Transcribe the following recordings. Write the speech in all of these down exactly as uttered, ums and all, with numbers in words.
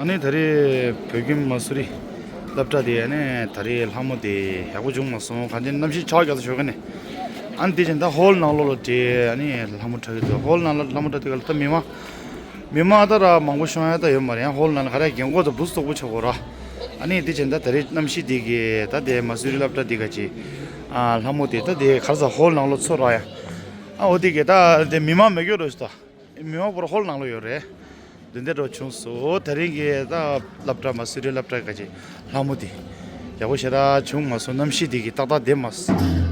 ཨ་ནི་ད་རེས་བོད་ཁྱིམ་མ་སུ་རི་སློབ་གྲྭ་དེ་ཨ་ནི་ད་རེས་ལྷ་མོ་དེ་ཡག་པོ་བྱུང་མ་སོང་། གང་ཅི་གནམ་གཤིས་ཆར་པ་རྒྱག་ས་ཞོག་ག་ནས། ཨ་ནི་དེ་བཞིན་ད་ཧོལ་ནང་ལོགས་ལ་དེ་ཨ་ནི་ལྷ་མོ་འཁྲབ་ཀྱི་འདུག་ཧོལ་ནང་ལ་ལྷ་མོ་འཁྲབ་དུས་ག་ལ་ད་མི་མང་མི་མང་ད་ར་མང་པོ་ཤོང་ཡ་ད་ཡོད་མ་རེད། ཡང་ཧོལ་ནང་ལ་ག་རེ་རྒན་གོག་ད་བུ་སྟོག་པོ་ཆགས་གོ་ར། ཨ་ནི་དེ་བཞིན་ད་ད་རེས་གནམ་གཤིས་དེ་གི་ད་དེ་མ་སུ་རི་སློབ་གྲྭ་དེ་ག་ཅི་ཨ་ལྷ་མོ་དེ་ད་དེ་ག་རེ་ཟ་ཧོལ་ནང་ལོགས་ཚུར་ར་ཡ། ཨ་འོ་དེ་གི་ད་དེ་མི་མང་མེད་གྱོ་རོ་ཞིག་ད། མི་མང་པོ་ར་ཧོལ་ནང་ལོགས་ཡོད་རེད། འདི་འདྲ་འགྲོ་བྱུང་སོང་། དེ་རིང་གི་ད་སློབ་གྲྭ་མ་སུ་རི་སློབ་གྲྭ་ག་ཅི་ལྷ་མོ་དེ་ཡག་པོ་ཞེ་དྲག་བྱུང་མ་སོང་། གནམ་གཤིས་དེ་གི་ཏག་ཏག་བསྡད་མ་སོང་།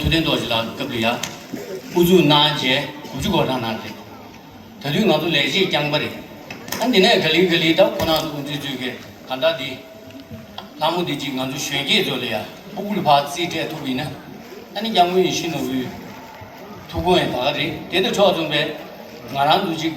བློན་རྡོ་རྗེ་ལགས་སྐབས་ལ་ཡ་དབུ་འཛུགས་གནང་རྗེས་དགུ་བཅུ་གོ་གྲངས་ནང་རེད། ད་དུས་ང་ཚོ་ལས་བྱེད་རྐྱང་པ་རེད། ཨ་འདི་ནས་ག་ལེ་ག་ལེ་ད་ཁོ་རང་ཚོ་དབུ་འཛུགས་ཚོས་ཀྱི་ག་འདྲ་འདི། ལྷ་མོ་འདི་གཅིག་ང་ཚོ་གཞོན་སྐྱེས་ཚོ་ལ་ཡ་སྤུ་གུ་ལ་ཕར་རྩིས་སྤྲད་ཐུབ་ཡིན་ན། ཨ་ནི་སྐྱབས་མགོན་ཡིད་བཞིན་ནོར་བུའི་ཐུགས་དགོངས་ཡང་ད་ག་རེད། དེ་དང་ཕྱོགས་མཚུངས་པའི་ང་རང་ཚོ་གཅིག་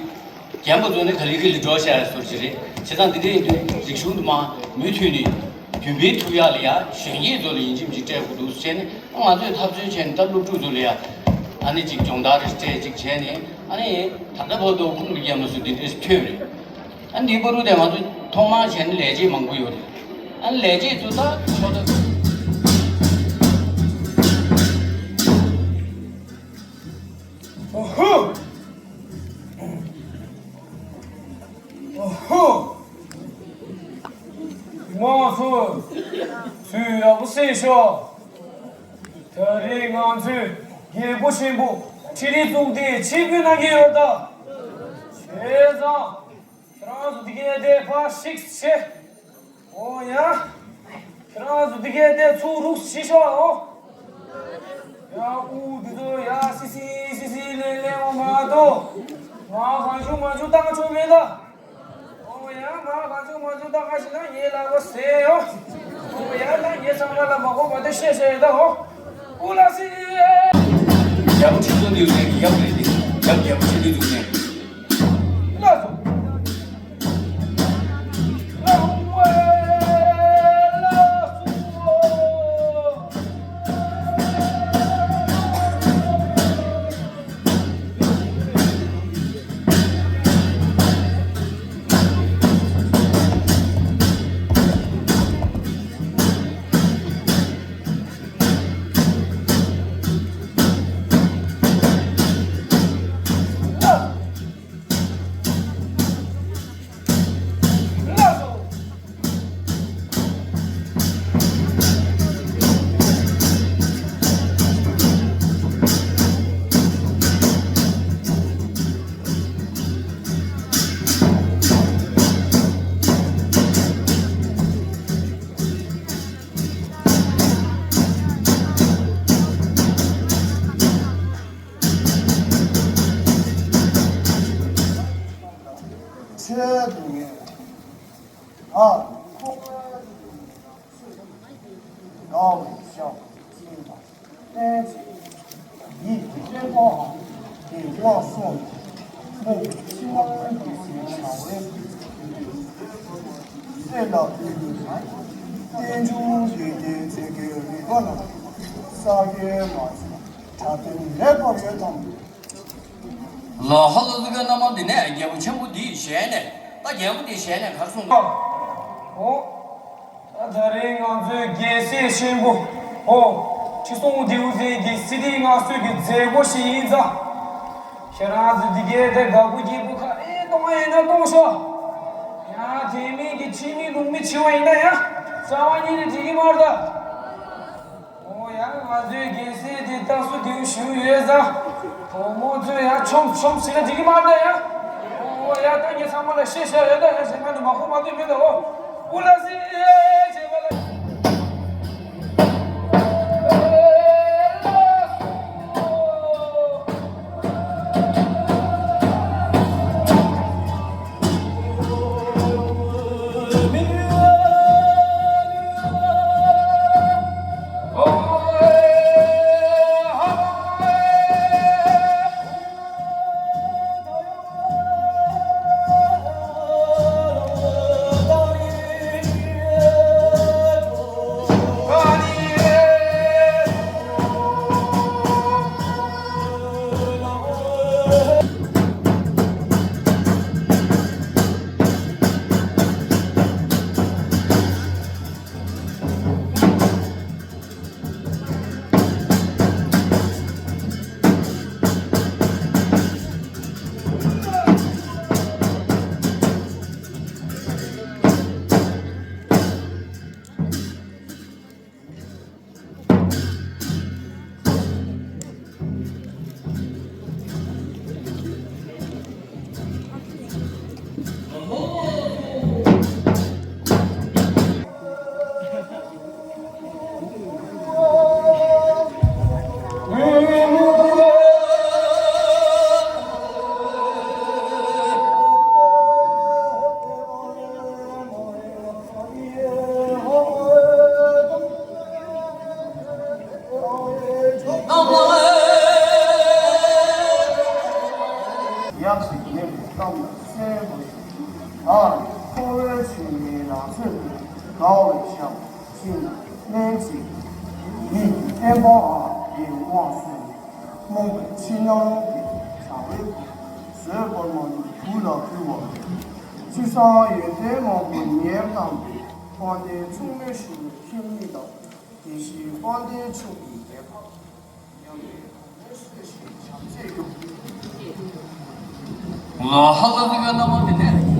རྒན་པ་ཚོ་ནི་ག་ལེ་ག་ལེ་འགྲོ་བཞག་ཡ་བཟོ་ཅིག་རེད། བྱས་ཙང་འདི་འདྲ་ཡིན་དུས་རིག་གཞུང་དུ་མ་མུ་མཐུད་ནས་རྒྱུན་སྤེལ་ཐུབ་ཡག་ལ་ཡ་གཞོན་སྐྱེས་ཚོ་ལ་ཡིན་གཅིག་མིན་གཅིག་སྤྲད་དགོས་འདུག་བྱས་ནས་ང་ཚོས་འཐབ་རྩོད་བྱས་ནས་ད་སློབ་ཕྲུག་ཚོ་ལ་ཡ་ཨ་ནི་གཅིག་སྦྱོང་བརྡར་རེ་སྤྲད་གཅིག་བྱས་ནས་ཨ་ནི་ད་ལྟ་བར་དུ་ཁུངས་ལ་སྐྱེལ་མ་སོང་འདི་འདྲ་ཐོན་རེད། ཨ་འདི་བར་དུ་དེ་ང་ཚོ་ཐོག་མར་བྱས་ན་ལས་བྱེད་མང་པོ་ཡོད་རེད། ཨ་ལས་བྱེད་ཚོ་ད་ཆོག་ད། ཨོ་ཧོ། ཨོ་ཧོ། མ་སོ། ཚུལ་ཡག་པོ་གསན་ཤོག་ད་རེས་ང་ཚོས་རྒྱལ་སྒོ་ཆེན་པོ་ཁྲི་རི་བཙུགས་ཏེ་ཆིབས་བསྒྱུར་གནང་གི་ཡོད་ད། བྱས་ཙང་། ཁྱེད་རང་ཚོ་འདི་གའི་དེ་ཕར་ཤིག་བྱེད། ཨོ་ཡ། ཁྱེད་རང་ཚོ་འདི་གའི་དེ་ཚུར་རུག་བྱེད་ཤོག་ཨོ། ཡ་ཨུ་འདི་ཚོ་ཡ་སི་སི་སི་སི་ལེ་ལེ་འོ་མ་དོ། ང་གང་བྱུང་མ་བྱུང་བཏང་ཆོག་མེད་ད། ཨོ་ཡ་ང་གང་བྱུང་མ་བྱུང་བཏང་ཁ་ཞིག་ན་ངའི་ལག་པ་ཟེར་ཨོ། ཨོ་ཡ་ད་ངའི་ཚང་མ་ལ་མ་གོ་བ་དེ་བཤད་བཤད་ད་ཨོ། ཨུ་ལ་སི། ཡབ་ཁྲི་སྟོན་འདི་ཡོད་ནས་ཡབ་རེད་དེ། ཡབ་རྒྱལ་པོ་ཆེ་འདི་འདུག་ནས། ཆེད་དུ་ངས་ཨ་ཁོ་དགའ་བའི་ཞབས་ཀྱིས་བསྟན་ཅིང་། ཡིད་ཀྱི་དཔལ་པོའམ་བདེ་བ་སོགས་མོས་འཆི་བ་ཀུན་ཏུ་ཟད་བྱ་བའི་སྲོད་ལ་ཕུལ་དུ་བཏང་། རྟེན་འབྱུང་འདི་སྐྱེད་ཚལ་གྱི་རིག་པ་རྣམས་ས་གའི་མ་ཆེན་གྲགས་ལྡན་ལེགས་པར་ཡོད་དམ། ལ་ཧ་ལ་ལུ་ག་རྣམ་པ་འདི་ནས་རྒྱལ་པོ་ཆེན་པོ་འདིའི་ཞལ་ནས། ད་རྒྱལ་པོ་འདིའི་ཞལ་ནས་ག་རེ་གསུངས་འདུག་ཨོ། ད་ད་རེས་ང་ཚོའི་རྒྱལ་སྲས་ཆེན་པོ། ཨོ། ཁྲི་སྲོང་ལྡེའུ་བཙན་གྱི་སྲིད་དེ་མངའ་གསོལ་གྱི་མཛད་སྒོ་ཞིག་ཡིན་ཙང་། ཁྱེད་རང་ཚོ་འདི་གའི་དེ་དགའ་པོ་སྐྱིད་པོ་ག་རེ་གཏོང་བ་ཡིན་ན་གཏོང་ཤོག་ཡང་དེ་མིན་གྱི་ཁྲིམས་མེད་ལུགས་མེད་བྱས་པ་ཡིན་ན་ཡང་རྩ་བ་ཉིད་ནས་འགྲིག་གི་མ་རེད་ད། ཨོ་ཡ། ང་ཚོའི་རྒྱལ་སྲས་དེ་རྟ་སོ་རྡེའུ་ཞུ་ཡོད་ཙང་། བུ་མོ་ཚོས་ཡ་ཆོམ་ཆོམ་ཟེར་ན་འགྲིག་གི་མ་རེད་ཡ། ཨོ་ཡ། ད་ངས་ཚང་མ་ལ་བཤད་བཤད་ཡོད་ད་ཡ། གཞན་མ་ནི་མ་ཁོ་མ་འདོད་མེད་ད། ཨོ། ཨུ་ལ་སི་ཨེ་བྱེད་པ་ལ། དགའ་བའི་ཞབས་ཕྱི་ནས་གནས་ཚིག་མི་ཡི་བསྟན་པའང་ཡིད་དབང་སོང་། རྨོངས་པའི་ཕྱི་ནང་གི་བྱ་བའི་བཟོད་པར་མ་ནུས་བུ་ལ་ཕུལ་བ་རེད། ཅི་སང་ཡོན་ཏན་མང་པོ་ཉེར་བསྣམས་པའི་དཔལ་ལྡན་མཚུངས་མེད་ཞུ་བའི་ཁྱིམ་མི་དང་། དེ་བཞིན་དཔལ་ལྡན་ཕྱུག་གི་སྡེ་ཁག་མཉམ་པའི་གོང་མའི་སྲོལ་ཞིག་བྱམས་བརྩེས་ཡོད། ལོ་ཧ་ལོ་ཟིག་ག་ན་མ་དེ་ནས།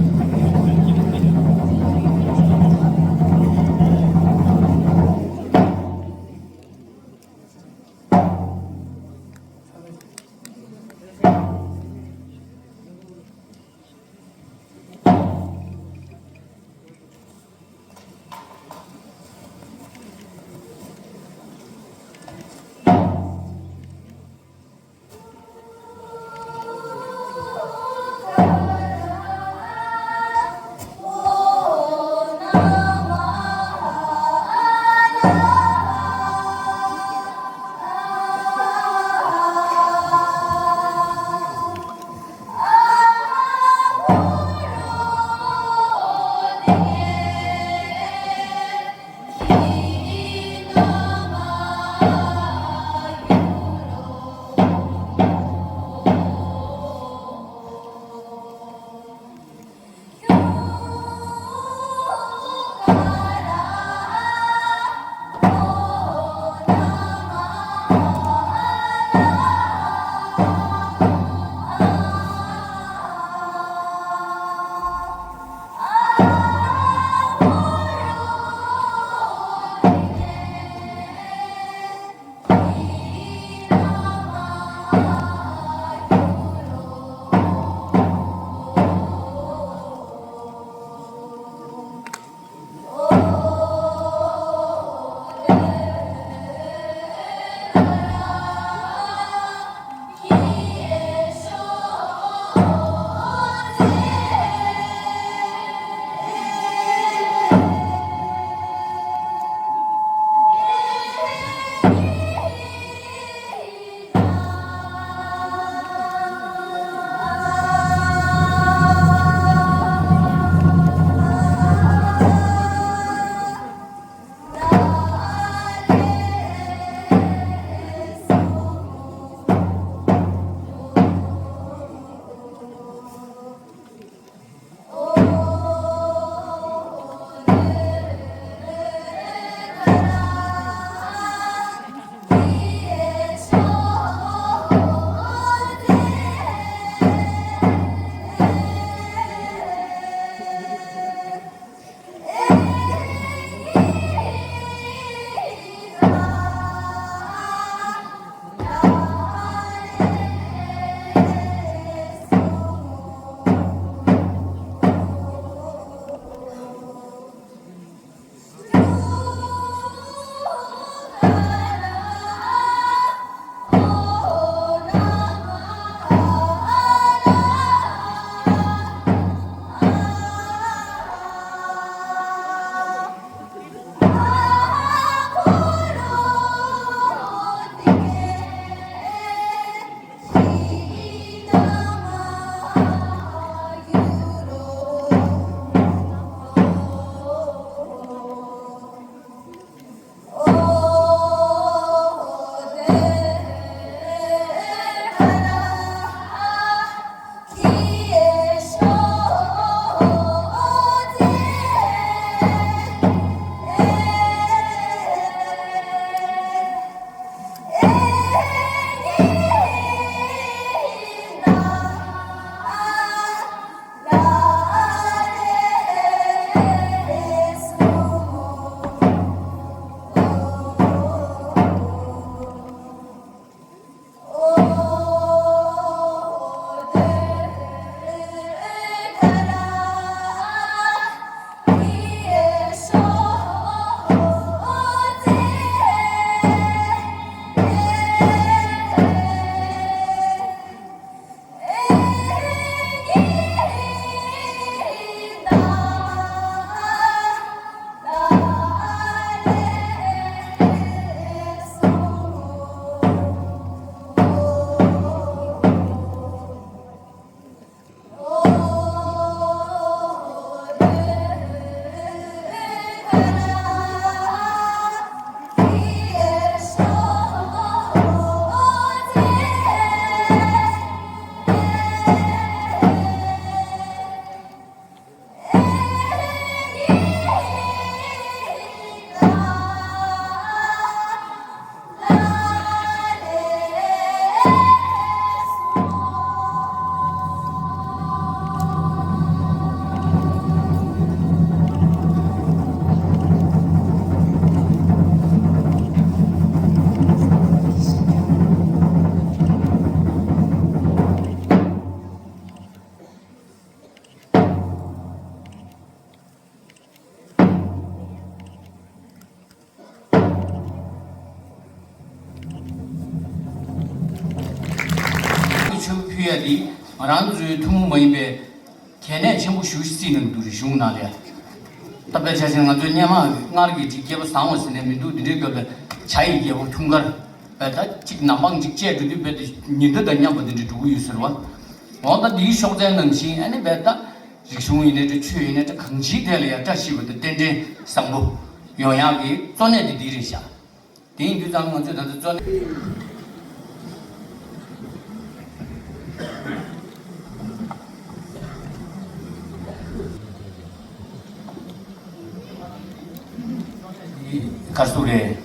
ཡ་དེ་ང་རང་ཚོའི་ཐུན་མོང་མ་ཡིན་པའི་གལ་གནད་ཆེན་པོ་ཞིག་བརྩིས་གནང་གི་འདུག་རེད། གཞུང་ནང་ལ་ཡ། ད་དཔེ་ཆ་བཞག་ན་ང་ཚོའི་སྔོན་མ་སྔར་གྱི་ཅིག་སྐྱེས་པ་བཟང་བ་ཟེར་ནས་མི་འདུག། འདི་འདྲའི་སྐབས་ལ་བྱ་ཡི་རྒྱལ་པོ་འཁྲུངས་སྐར་བས་ད་ཅིག་ནམ་འཕང་ཅིག་བཅད་འགྲོ་དུས་རྦད་དེ་ཉི་ཟླ་དང་མཉམ་པ་འདི་འདྲ་འགྲོ་གི་ཡོད་ཟེར་བ། འོ་ད་འདིའི་ཤོག་རྩལ་ནང་བཞིན་ཨ་ནི་རྦད་ད་རིག་གཞུང་ཡིན་ནའི་འདྲ། ཆོས་ཡིན་ནའི་འདྲ། གང་ཅིའི་ཐད་ལ་ཡང་བཀྲ་ཤིས་པ་དང་རྟེན་འབྲེལ་བཟང་པོ་ཡོང་ཡག་གི་གཙོ་གནད་དེ་འདི་རེད་ཤག། དེ་ཡིན་དུས་ཙང་ང་ཚོས་ད་ལྟ་གཙོ་གནད་གར་སོང་རེད།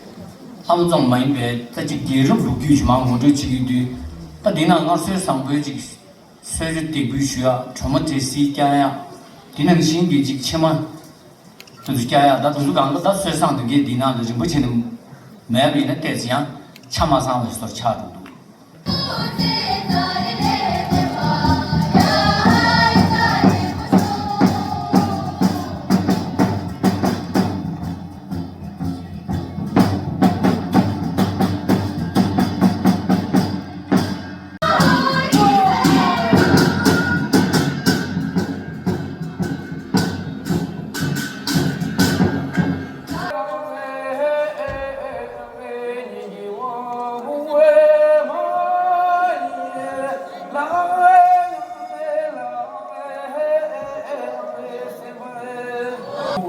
ལྷ་མོ་ཙམ་མ་ཡིན་པའི་ད་ཅིག་རྒྱལ་རབས་ལོ་རྒྱུས་ཅིག་མར་ངོ་སྤྲོད་བྱེད་ཀྱི་ཡོད་དུས། ད་འདི་ན་སྔར་སྲོལ་བཟང་པོའི་ཅིག་གསོལ་ཇ་འདེགས་འབུལ་ཞུ་ཡག། གྲོ་མ་འབྲས་སིལ་བཀྱག་ཡག། དེ་ནང་བཞིན་གྱི་ཅིག་ཕྱེ་མ་དེ་ཚོ་བཀྱག་ཡག། ད་དེ་ཚོ་གང་ག་ད་སྲོལ་བཟང་དེ་གས་འདི་ནང་ལ་རིན་པོ་ཆེ་ནི་མེད་པ་ཡིན་ན་ཏོག་ཙམ་ཡང་ཆ་མ་ཚང་བའི་བཟོ་འདྲ་ཆགས་འགྲོ་འདུག།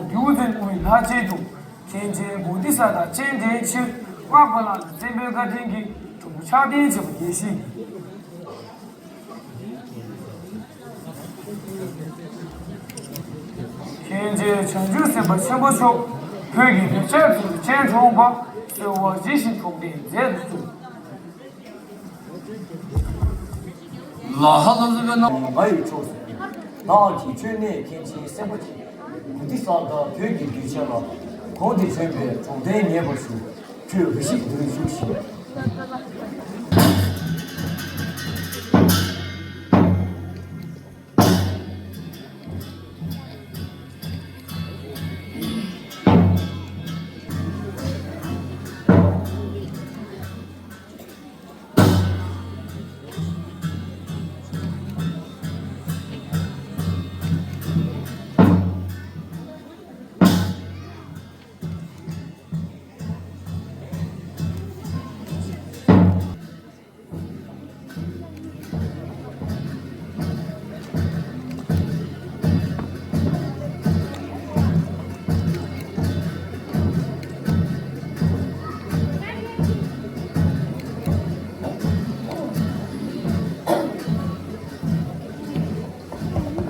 རྒྱུ་འཛིན་དབུས་ལྷ་གཅིག་ཏུ། མཁན་ཆེན་པོ་ཏི་ས་དང་སྤྱན་འདྲེན་ཕྱིར། སྔགས་པ་ལ་བརྩོན་པའི་བཀའ་དྲིན་གྱིས། གྲུབ་ཕྱག་རྟེན་བྱེད་པ་དགེ་བཤེས། མཁན་ཆེན་བྱང་ཆུབ་སེམས་དཔའ་ཆེན་པོ་མཆོག། བོད་ཀྱི་གདུལ་བྱ་ཚུལ་ཅན་གྲོང་པ། གསོལ་བ་བཞེས་ཤིང་གྲོགས་དན་མཛད་དུ་བཅུག། ལ་ཧ་ལ་ཟེར་བའི་ནང་། ང་ཡི་ཕྱོགས་སུ་བདག་གི་མཆོད་གནས་མཁན་ཆེན་སེམས་དཔའ་ཆེན་པོ་ཏི་ས་དང་བོད་ཀྱི་གདུལ་བྱ་ལ་གོང་དུ་བྱོན་པའི་གྲོགས་དན་ཉེ་བར་ཞུ། ཁྱོད་འོས་ཤིག་ཏུ་བཞུགས་ཤིག།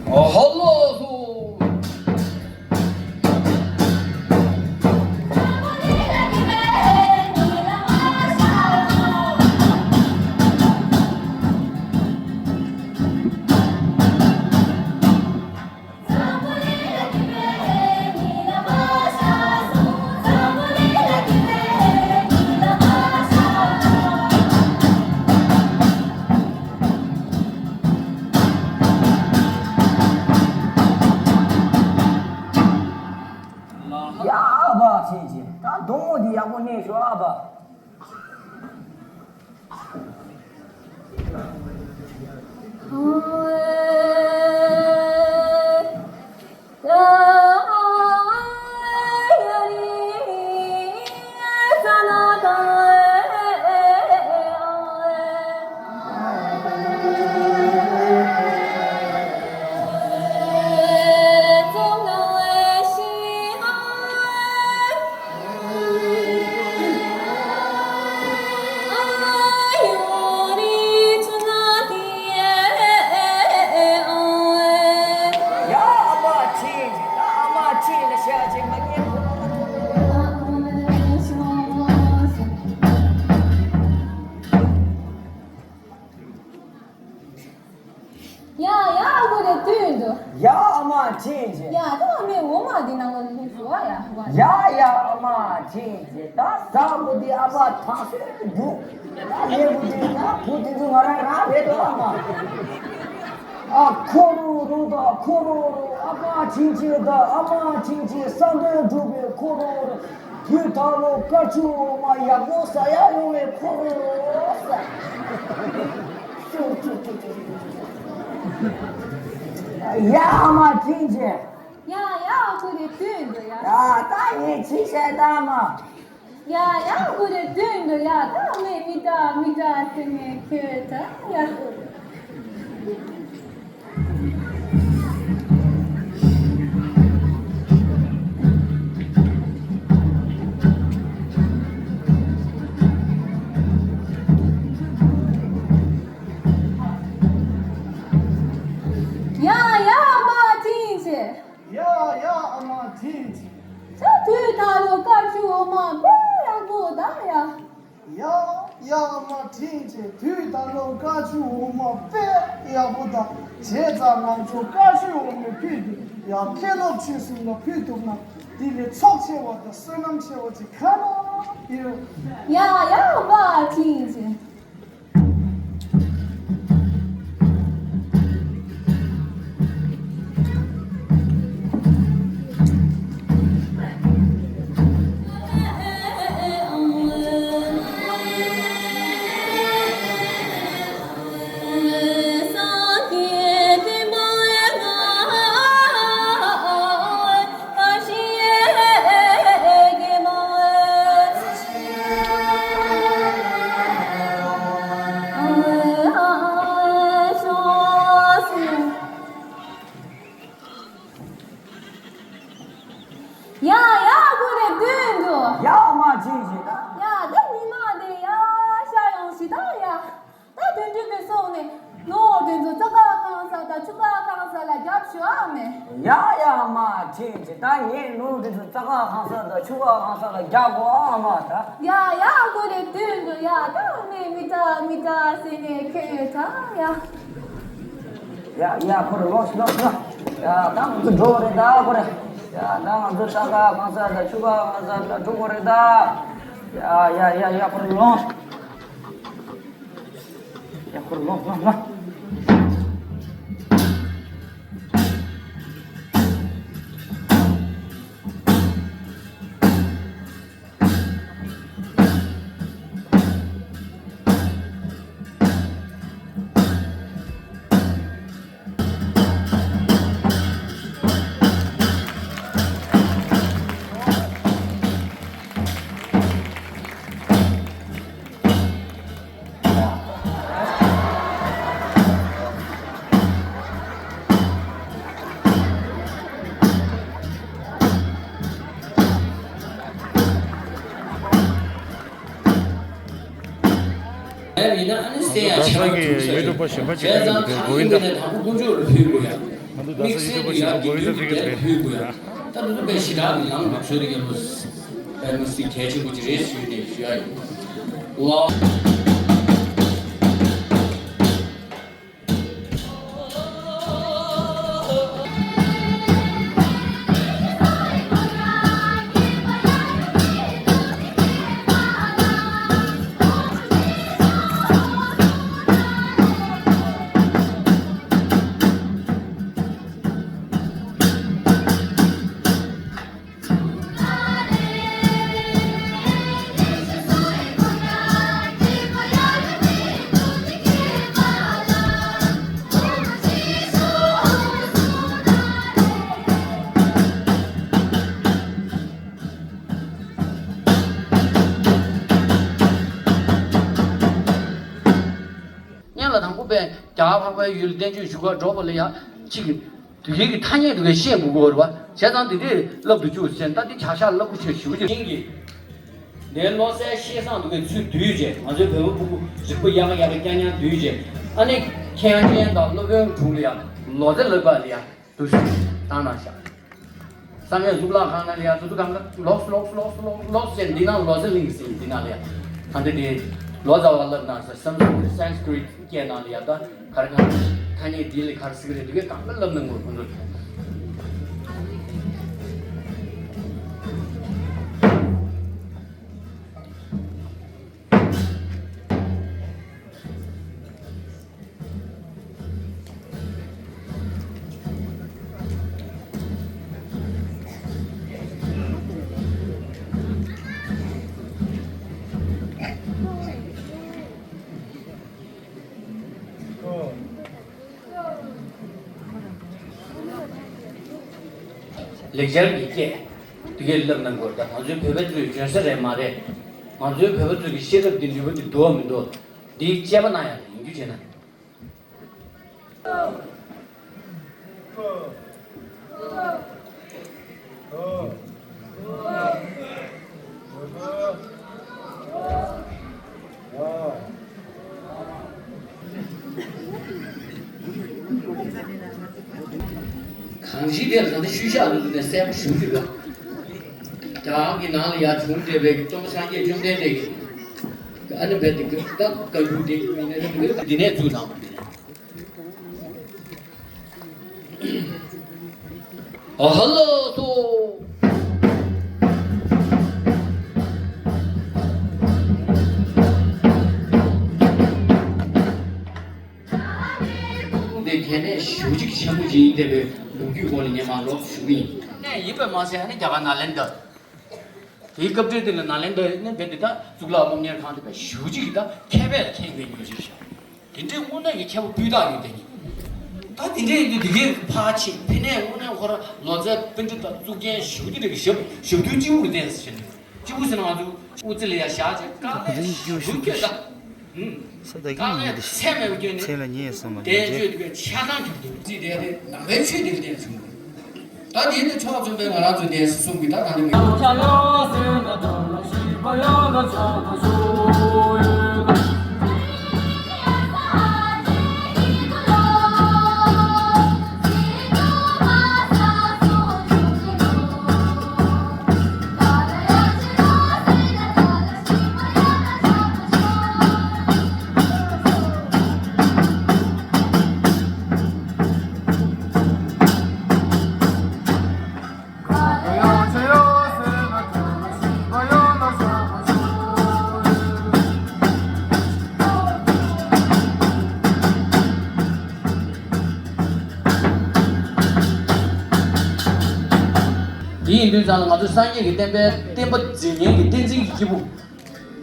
ཨ་ཧ་ལོ་སོ། ཡ་ཨ་ཕ་ཆེན་ཆེན། ད་གདོང་མོ་འདི་ཡག་པོ་གནས་ཤོག་ཨ་ཕ། ཡ་ཨ་མ་ཁྲིད། ད་ཨ་མ་ཁྲིད་ལ་ཤ་ཅིག་མ་ཉན། ཡ་ཡ་ཨ་ཁུ་དེ་དུས་འདུག། ཡ་ཨ་མ་ཁྲིད་ཅིག། ཡ་ད་ཨ་མའི་འོ་མ་འདི་ནང་ལ་ལུས་སོང་ཨ། ཡ་ཡ་ཨ་མ་ཁྲིད་ཅིག། ད་ཟ་བོ་འདི་ཨ་མ་ཐང་སོས་འདུག། ད་ལས་བུ་འདི་ད་བུ་འདི་ཚོ་ང་རང་རང་རེད་དོ་ཨ་མ། ཨ་ཁོ་རོ་རོ་ད་ཁོ་རོ་རོ། ཨ་མ་ཁྲིད་ཅིག་ད་ཨ་མ་ཁྲིད་ཅིག། བསམ་དོན་འགྲུབ་པའི་ཁོ་རོ་རོ། དུས་ད་ལོ་དཀར་ཆུ་འོ་མ་ཡག་པོ་ཟ་ཡག་ཡོང་བའི་ཁོ་རོ་རོ་ཟ། ཡ་ཨ་མ་དྲིན་ཆེ། ཡ་ཡ་ཁོ་རེ་དུས་འདུག་ཡ། ཡ་ད་ངས་ཅི་བྱས་ད་མ། ཡ་ཡ་ཁོ་རེ་དུས་འདུག་ཡ། ད་མེ་མི་ད་མི་ད་ཟེར་ནས་ཁྱོད་ད་ཡ། ཡ་ཡ་ཨ་མ་དྲིན་ཆེ། ཡ་ཡ་ཨ་མ་དྲིན་ཆེ། ད་དུས་ད་ལོ་དཀར་ཆུ་འོ་མ་དཔེ་ཡག་པོ་ད་ཡ། ཡ་ཡ་ཨ་མ་དྲིན་ཆེ། དུས་ད་ལོ་དཀར་ཆུ་འོ་མ་དཔེ་ཡག་པོ་ད། བྱས་ཙང་ང་ཚོ་དཀར་ཆུ་འོ་མའི་ཕུད་དུ་ཡ་མཁན་སློབ་ཆོས་གསུམ་ལ་ཕུལ་ཐུབ་ན་དེ་ལས་ཚོགས་ཆེ་བ་དང་བསོད་ནམས་ཆེ་བ་ཅིག་ག་ལ་ཡོད། ཡ་ཡ་ཨ་མ་དྲིན་ཆེ། ཡ་ཡ་ཁོ་རེ་བདུན་འདུག་ཡ་མ་ཅིག་ཅིག་ད། ཡ་ད་ཉི་མ་དེ་ཡ་ཤར་ཡོང་ཞིག་ད་ཡ། ད་དོན་གྲུབ་པའི་སོང་ནས་ནོར་དེ་ཚོ་རྩྭ་ཁ་གང་ས་དང་ཆུ་ཁ་གང་ས་ལ་རྒྱབ་ཞུ་ཨ་མེ། ཡ་ཡ་མ་ཅིག་ཅིག་ད་ངས་ནོར་དེ་ཚོ་རྩྭ་ཁ་གང་ས་དང་ཆུ་ཁ་གང་ས་ལ་རྒྱབ་གོ་ཨ་མ་ད། ཡ་ཡ་ཁོ་རེ་བདུན་འདུག་ཡ་ད་མེ་མི་ད་མི་ད་ཟེར་ནས་ཁྱོད་ཡོད་ད་ཡ། ཡ་ཡ་ཁོ་རེ་ལོག་ལོག་ལོག་ཡ་ད་ང་ཚོ་འགྲོ་རེད་ད་ཁོ་རེ། ཡ་ད་ང་ཚོ་རྩྭ་ཁ་གང་ས་ད་ཆུ་ཁ་གང་ས་ད་འགྲོ་གོ་རེད་ད། ཡ་ཡ་ཡ་ཡ་ཁོ་རེ་ལོག་ཡ་ཁོ་རེ་ལོག་ལོག་ལོག་ཡིན་ན་ཨ་ནི་སེ་ཡ་ཆ་ར་གྲུབ་ས་ཡོད། བྱས་ཙང་ཁ་ངན་པས་ནས་དང་པོ་དཀོན་མཆོག་ལ་ཕུལ་དགོས་ཡ། དམིགས་བསལ་དུ་ཡ་དགེ་འདུན་པ་ལ་ཕུལ་དགོས་ཡ། ད་འདི་ཚོ་དཔེ་ཞེ་དྲག་གི་ལམ་དུ་ཚུད་ཡ་ལོ། དཔེ་མི་སྲིད་གལ་ཆེན་པོ་ཅིག་རེད་ཞུས་ནས་ཞུ་ཡ་ཡིན། ལོ། སྔོན་ལ་དང་པོ་པས་རྒྱ་གར་འཕགས་པའི་ཡུལ་བསྟན་བཅོས་ཞུ་གར་འགྲོ་བ་ལ་ཡང་གཅིག་གིས་དུས་རྒྱུན་གྱི་ཐ་སྙད་དུ་བས་བཤད་དགོས་ཀྱི་ཡོད་རེད་བ། བྱས་ཙང་དེ་འདྲས་བསླབ་ཏུ་བཅུག་ཟེར་ན་ད་འདི་བྱ་བཞག་རླབས་པོ་ཆེ་ཞེ་པོ་ཅིག་ཡིན་གྱི། ངའི་བློ་གསལ་ཤེས་བཟང་དུ་བས་ཚུར་བསྡུས་རྗེས་ང་ཚོའི་བོད་པ་ཕྲུ་གུ་རིག་པ་ཡག་ག་ཡག་ག་རྐྱང་རྐྱང་བསྡུས་རྗེས་ཨ་ནི་མཁན་ཆེན་དང་སློབ་དཔོན་དྲུང་ལ་ཡང་ལོ་ཙཱ་ལགས་པ་ལ་ཡང་དུ་བཏང་གནང་ཤག་བསམ་ཡས་གཙུག་ལག་ཁང་ནང་ལ་ཡང་དུ་དུ་གང་ག་ལོགས་སུ་ལོགས་སུ་ལོགས་སུ་ལོགས་སུ་ལོགས་སུ་ཟེར་འདི་ནང་ལོ་ཙཱ་གླིང་ཟེར་འདི་ནང་ལ་ཡང་ད་འདི་འདི་ལོ་ཙཱ་བ་ལབ་གནང་ས་སཾ་སྐྲྀཏ་Sanskrit སྐད་ནང་ལ་ཡང་ད་ག་རེ་གང་ཐ་སྙད་འདི་ལ་ག་རེ་ཟེར་གི་རེད་འདི་གས་གང་ག་ལབ་གནང་དགོས་ཁོང་ཚོ། ལེགས་སྦྱར་གྱི་སྐད་དེ་གས་བསླབ་གནང་དགོས། ད་ང་ཚོའི་བོད་པ་ཚོའི་འཇོན་ས་རེད་མ་རེད། ང་ཚོའི་བོད་པ་ཚོ་གི་ཤེས་རབ་འདི་ནུས་པ་འདི་འདུག་མི་འདུག་འདི་དཔྱད་པ་གནང་ཡག་ཡིན་རྒྱུ་བྱས་ན། གང་ཞིག་དེ་ལ་ད་ལྟ་ཤུལ་བཞག་ལུགས་ནས་གསལ་པོ་ཞུ་རྒྱུ་ལ། རྒྱ་གར་གྱི་ནང་ལ་ཡར་བྱུང་བསྡད་པའི་སྟོན་པ་སངས་རྒྱས་བཅོམ་ལྡན་འདས་ཀྱི་ཨ་ནི་བས་དེ་ད་བཀའ་འགྱུར་དེ་འདི་ནས་བཙུགས་གནང་བ་རེད། ཨ་ཧ་ལོ་སོ། འདི་གལ་གནད་ཞེ་པོ་ཅིག་ཆེན་པོ་ཅིག་ཡིན་བསྡད་པའི་ལོ་རྒྱུས་སྐོར་ལ་ངས་མར་ལོག་ཞུ་གི་ཡིན། གནད་ཡིན་པས་མ་ཟད་ཨ་ནི་རྒྱ་གར་ནཱ་ལེནྡྲ། དེའི་སྐབས་འབྲེལ་དེ་ལ་ནཱ་ལེནྡྲ་ནས་བན་དེ་དག་གཙུག་ལག་སློབ་གཉེར་ཁང་དེ་བས་ཞེ་པོ་ཅིག་གི་ད་མཁས་པས་མཁྱེན་པའི་ཉོ་ཆེ་ཤག་དེ་འདྲའི་དངོས་གནས་ཀྱི་མཁས་པ་སྤུས་དག་ཡོད་དེ་ནི། ད་དེ་འདྲའི་ཡིན་དུས་དེ་གའི་ཕར་ཕྱིན་དེ་ནས་དངོས་གནས་ཁོ་ར་ལོ་ཙཱའི་པཎྜི་ཏ་གཙུག་རྒྱན་ཞེ་པོ་དེ་འདྲ་གི་ཞབས་ཞབས་རྡུལ་སྤྱི་བོ་རུ་བསྟན་ཟེར་ཞེས་ནས། སྤྱི་བོ་ཟེར་ན་ང་ཚོ་དབུ་རྩེ་ལ་ཡར་བཞག་བྱས་དཀའ་ལས་ཞེ་པོ་བསྐྱོན་ད། ཨུམ། ས་ད་གིན་ཉེ་དེ་ཚད་མེད་པ་བསྐྱོན་ནས་མཚན་ལ་ཉེ་ཡ་སོང་མ་བསྟན་བཅོས་དེ་གའི་ཆ་ཚང་གྱུར་འདུག་རྩིས་དེ་དེ་ནང་པའི་ཆོས་དེ་གའི་བསྟན་བྱུང་། ད་དེ་ནི་ཕྱོགས་མཚུངས་པའི་ང་རང་ཚོའི་གདན་ས་གསུམ་གྱི་ད་ད་ནི་མི། དེ་ཡིན་དུས་ཙང་ལ་ང་ཚོ་སངས་རྒྱས་ཀྱི་བསྟན་པའི་བསྟན་པ་འཛིན་མཁན་གྱི་བསྟན་འཛིན་གྱི་སྐྱེས་བུ།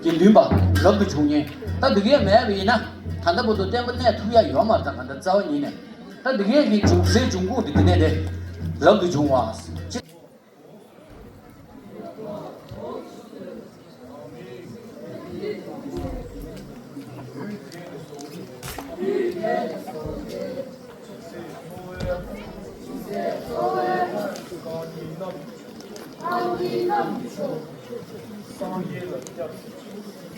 དགེ་འདུན་པ་རབ་ཏུ་བྱུང་མཁན། ད་འདི་གས་མེད་པ་ཡིན་ན་ད་ལྟ་བར་དུ་བསྟན་པ་གནས་ཐུབ་ཡ་ཡོད་མ་རེད། ད་ག་འདྲ་རྩ་བ་ཉིད་ནས་ད་འདི་གས་ཀྱི་འབྱུང་སའི་འབྱུང་ཁུངས་དེ་འདི་ནས་རེད། རབ་ཏུ་བྱུང་བ། སངས་རྒྱས་ལ་སྐྱབས་སུ་མཆིའོ།